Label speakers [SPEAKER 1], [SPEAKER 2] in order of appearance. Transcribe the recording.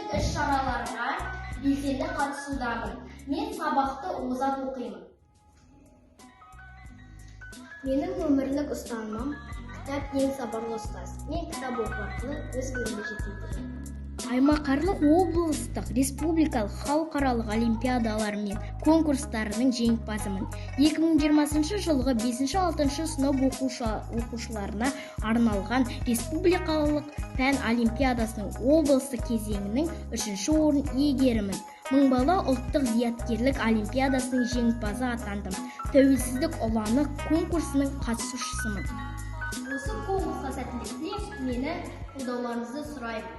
[SPEAKER 1] Студенттік іс-шараларға белсенді қатысудамын. Мен сабақты озат оқимын.
[SPEAKER 2] Менің өмірлік ұстанымым: кітап – ең сабырлы ұстаз. Мен кітап оқу арқылы өз білімімді жетілдіремін.
[SPEAKER 1] Аймақаралық, облыстық, республикалық, халықаралық олимпиадалар мен конкурстарының жеңімпазымын. 2020 жылғы 5-6 сынып оқушыларына арналған республикалық пән олимпиадасының облыстық кезеңінің үшінші орын иегерімін. «Мың бала» ұлттық зияткерлік олимпиадасының жеңімпазы атандым. «Тәуелсіздік ұланы» конкурсының қатысушысымын.
[SPEAKER 2] Осы конкурсқа сәттілік тілеп, мені қолдауларыңызды сұраймын.